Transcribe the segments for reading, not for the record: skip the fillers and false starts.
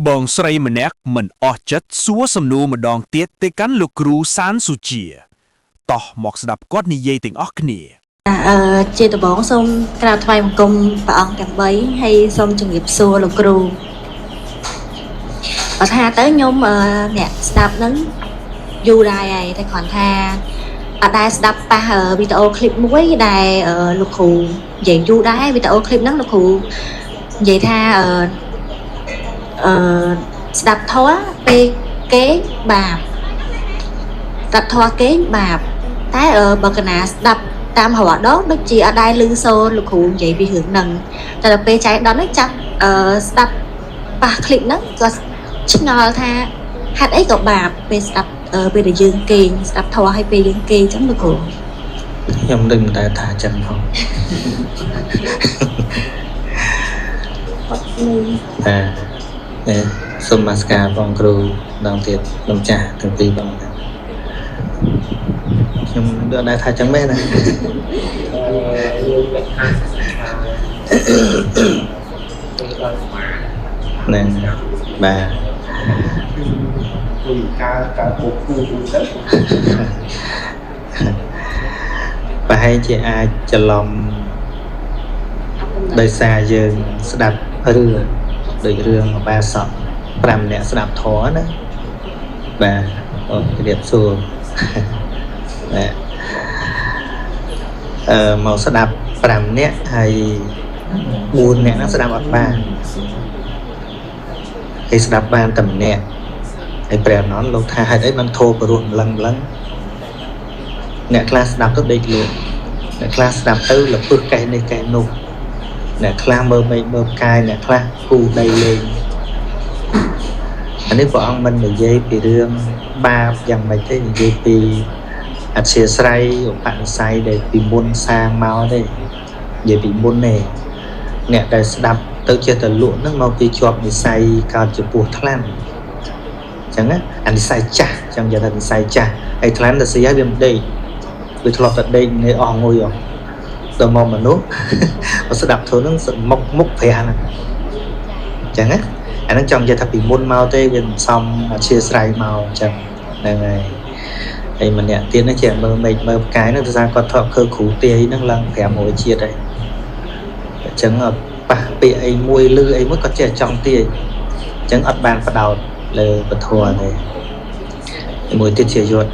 បងស្រីម្នាក់មិនអស់ចិត្តសួរសំណួរម្ដងទៀតទៅកាន់លោកគ្រូសានសុជាតោះមកស្ដាប់គាត់និយាយទាំងអស់គ្នា អឺជាដំបូងសូមក្រាបថ្វាយបង្គំព្រះអង្គទាំង3ហើយសូមជម្រាបសួរលោកគ្រូបើថាទៅខ្ញុំអ្នកស្ដាប់ហ្នឹងយូរដែរហើយតែគ្រាន់ថាអត់ដែលស្ដាប់ប៉ះវីដេអូឃ្លីបមួយដែលលោកគ្រូនិយាយយូរដែរវីដេអូឃ្លីបហ្នឹងលោកគ្រូនិយាយថាអឺស្ដាប់ធម៌ពេលគេងបាបស្ដាប់ធម៌គេងបាបតែបើកណាស្ដាប់តាមរដងដូចជាអត់ដែលឮសូរលោកគ្រូនិយាយពីរឿងហ្នឹងតែដល់ពេលចែកដល់ហ្នឹងចាប់ស្ដាប់ប៉ះឃ្លីបហ្នឹងក៏ឆ្ងល់ថាហេតុអីក៏បាបពេលស្ដាប់ពេលដែលយើងគេងស្ដាប់ធម៌ឲ្យពេលយើងគេងអញ្ចឹងលោកគ្រូ ខ្ញុំដឹងតែថាអញ្ចឹងផងបាទសូមមាស្ការបងគ្រូម្ដងទៀតម្ចាស់ទាំងពីរបងខ្ញុំដឹងដែរថាអញ្ចឹងមែនណាហ្នឹងបាទ គឺការការពុកគូទៅ ប្រហែលជាអាចច្រឡំដោយសារយើងស្ដាប់រឿងដូចរឿងឧបាសក5នាក់ស្ដាប់ធម៌ណាបាទអូជម្រាបសួរបាទមកស្ដាប់5នាក់ហើយ4នាក់ហ្នឹងស្ដាប់អត់បានហើយស្ដាប់បានតែម្នាក់ហើយព្រះអនន្តលោកថាហេតុអីបានធោព្រោះម្លឹងម្លឹងអ្នកខ្លះស្ដាប់ទៅដេកលក់អ្នកខ្លះស្ដាប់ទៅលពឹសកេះនេះកេះនោះអ្នកខ្លះមើលមេឃមើលផ្កាយអ្នកខ្លះគូដីលេងអានេះព្រះអង្គមិននិយាយពីរឿងបាបយ៉ាងម៉េចទេនិយាយពីអធិស្រ័យឧបនិស្ស័យដែលពីមុនសាងមកទេនិយាយពីមុនទេអ្នកដែលស្ដាប់ទៅចេះតែលក់ហ្នឹងមកពីជាប់និស្ស័យកើតចំពោះថ្លាន់អញ្ចឹងណាអានិស្ស័យចាស់ចង់និយាយថានិស្ស័យចាស់ហើយថ្លាន់ទៅស៊ីហើយវាមិនដេកវាធ្លាប់តែដេកនេះអស់ងុយអស់ដល់មកមនុស្សមកស្ដាប់ធម៌ហ្នឹងមុខមុខព្រះហ្នឹងអញ្ចឹងណាអាហ្នឹងចង់និយាយថាពីមុនមកទេវាមិនសមអធិស្រ័យមកអញ្ចឹងហ្នឹងហើយហើយម្នាក់ទៀតហ្នឹងជាមើលមេឃមើលផ្កាយហ្នឹងដោយសារគាត់ធ្លាប់ឃើញគ្រូទាយហ្នឹងឡើង500ជាតិហើយអញ្ចឹងប៉ះពាក្យអីមួយលឺអីមួយគាត់ចេះចង់ទាយអញ្ចឹងអត់បានបដោតលើពធទេមួយទៀតជាយុទ្ធ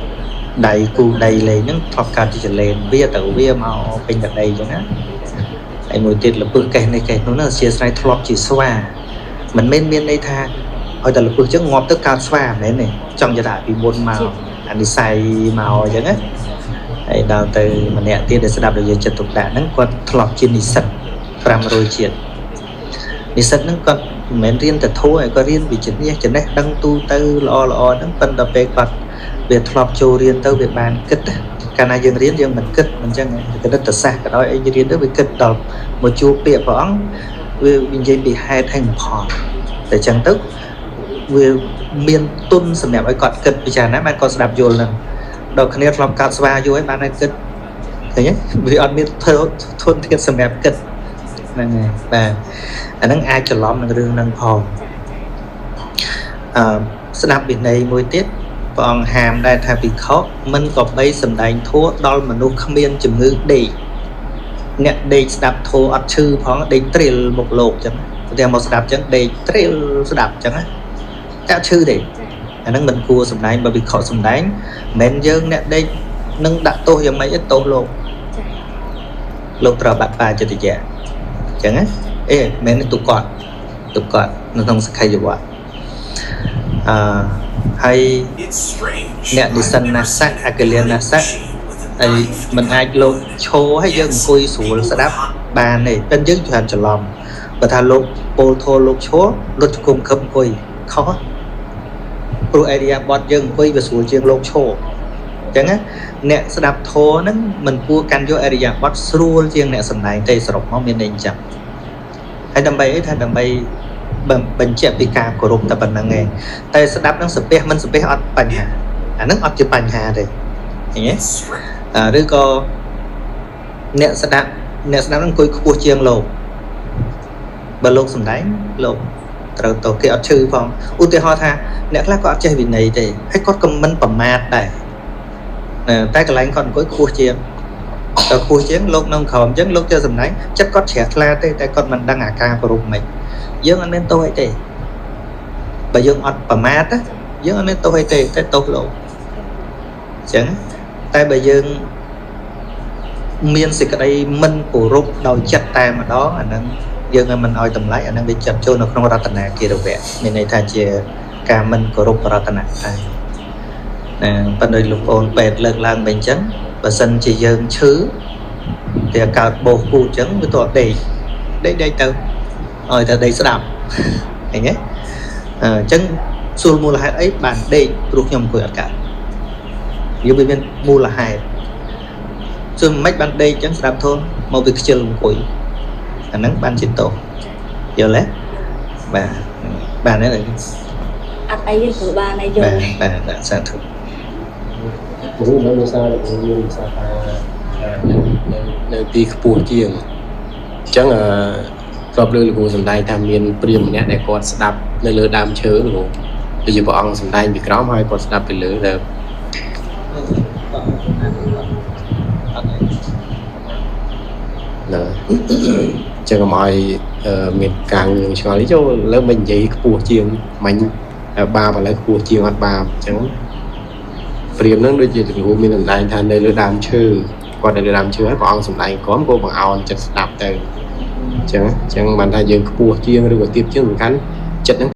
ដៃគូដីលេងហ្នឹងធ្លាប់កើតជាចលេនវាទៅវាមកពេញតែដីអញ្ចឹងណាហើយមួយទៀតលពឹសកេះនេះកេះនោះណាជាស្រ័យធ្លាប់ជាស្វាមិនមែនមានន័យថាឲ្យតែលពឹសអញ្ចឹងងាប់ទៅកើតស្វាមិនមែនទេចង់និយាយថាពីមុនមកអានិស័យមកអញ្ចឹងណាហើយដល់ទៅម្នាក់ទៀតដែលស្ដាប់ដោយយកចិត្តទុកដាក់ហ្នឹងគាត់ធ្លាប់ជានិស្សិត500ជាតិនិស្សិតហ្នឹងគាត់មិនមែនរៀនតែធัวឯងគាត់រៀនវិជ្ជានេះចំណេះដឹងទូទៅល្អល្អហ្នឹងប៉ុន្តែពេលគាត់វាធ្លាប់ចូលរៀនទៅវាបានគិតកាលណាយើងរៀនយើងមិនគិតមិនចឹងគណិតសាស្ត្រក៏ដោយអីរៀនទៅវាគិតដល់មកជួបពាក្យព្រះអង្គវានិយាយពីហេតុហើយផលតែចឹងទៅវាមានទុនសម្រាប់ឲ្យគាត់គិតពិចារណាបានគាត់ស្ដាប់យល់ហ្នឹងដល់គ្នាធ្លាប់កើតស្វាយូរហើយបានឲ្យគិតឃើញទេវាអត់មានធនធានសម្រាប់គិតហ្នឹងហើយបាទអាហ្នឹងអាចច្រឡំនឹងរឿងហ្នឹងផងអឺស្ដាប់វិន័យមួយទៀតព្រះអង្គហាមដែរថាភិក្ខុមិនក៏បីសំដែងធម៌ដល់មនុស្សគ្មានជំងឺដេកអ្នកដេកស្ដាប់ធម៌អត់ឈឺផងដេកត្រិលមុខលោកចឹងតែមកស្ដាប់ចឹងដេកត្រិលស្ដាប់ចឹងណាតែអត់ឈឺទេអាហ្នឹងមិនគួរសំដែងបើភិក្ខុសំដែងមិនមែនយើងអ្នកដេកនឹងដាក់ទោសយ៉ាងម៉េចទេទោសលោកលោកត្រូវបាត់បាចិត្តយៈចឹងណាអេមិនមែនទុកគាត់ទុកគាត់នៅក្នុងសក្ខីយវត្តអឺហើយអ្នកនិសិនណាសៈអកលាណាសៈហើយមិនអាចលោកឈោឲ្យយើងអង្គុយស្រួលស្ដាប់បានទេតែយើងច្រើនច្រឡំបើថាលោកពោលធោលោកឈោលុតជុំខឹមអង្គុយខុសព្រោះអេរិយាបថយើងអង្គុយវាស្រួលជាងលោកឈោអញ្ចឹងណាអ្នកស្ដាប់ធម៌ហ្នឹងមិនគួរកាន់យកអេរិយាបថស្រួលជាងអ្នកសម្ដែងទេសរុបមកមានន័យអញ្ចឹងហើយដើម្បីអីថាដើម្បីបញ្ជាក់ពីការគោរពតែប៉ុណ្្នឹងឯងតែស្ដាប់នឹងសាពះមិនសាពះអត់បញ្ហាអាហ្នឹងអត់ជាបញ្ហាទេឃើញទេឬក៏អ្នកស្ដាប់នឹងអង្គុយខ្ពស់ជាងលោកបើលោកសំដែងលោក ត្រូវទោសគេអត់ឈឺផងឧទាហរណ៍ថាអ្នកខ្លះក៏អត់ចេះវិន័យទេហើយគាត់ក៏មិនប្រមាទដែរតែកន្លែងគាត់អង្គុយខ្ពស់ជាងតែខ្ពស់ជាងលោកនៅក្រោមអញ្ចឹងលោកចេះសំណាញ់ចិត្តគាត់ជ្រះថ្លាទេតែគាត់មិនដឹងអាការគោរពមិនយើងអត់មានទោសអីទេបើយើងអត់ប្រមាទយើងអត់មានទោសអីទេតែទោសលោកអញ្ចឹងតែបើយើងមានសេចក្តីមិនគោរពដោយចិត្តតែម្ដងអាហ្នឹងយើងមិនឲ្យតម្លៃអាហ្នឹងវាចាប់ចូលនៅក្នុងរតនាគិរវៈមានន័យថាជាការមិនគោរពរតនៈដែរណាប៉ុន្តែលោកអូនពេទ្យលើកឡើងវិញអញ្ចឹងបើសិនជាយើងឈឺតែកើតបោសពូជអញ្ចឹងវាទៅដេកដេកដេកទៅឲ្យតែដេកស្ដាប់ឃើញទេអញ្ចឹងសួរមូលហេតុអីបានដេកព្រោះខ្ញុំអង្គុយអត់កើតយើងវាមានមូលហេតុសួរមិនបានដេកអញ្ចឹងស្ដាប់ធម៌មកវាខ្ជិលអង្គុយអាហ្នឹងបានជាទោសយល់ទេបាទបាទនេះ អត់អីទេព្រោះបានអីយល់ បាទបាទសាធុ គ្រូនៅភាសាលោកគ្រូមានភាសាថានៅទីខ្ពស់ជាងអញ្ចឹងអឺធ្លាប់លើលោកគ្រូសម្ដែងថាមានព្រាហ្មណ៍ម្នាក់ដែលគាត់ស្ដាប់នៅលើដើមឈើលោកគ្រូដូចជាព្រះអង្គសម្ដែងពីក្រោមហើយគាត់ស្ដាប់ពីលើទៅណាចឹងកុំឲ្យមានការងឿងឆ្ងល់នេះចូលលើមិននិយាយខ្ពស់ជាងមិញបាបឥឡូវខ្ពស់ជាងអត់បាបអញ្ចឹងព្រាហ្មណ៍ហ្នឹងដូចជាលោកគ្រូមានសម្ដែងថានៅលើដើមឈើគាត់នៅលើដើមឈើហើយព្រះអង្គសម្ដែងក្រមក៏បង្អោនចិត្តស្ដាប់ទៅអញ្ចឹងបានថាយើងខ្ពស់ជាងឬក៏ទាបជាងសំខាន់ចិត្តហ្នឹង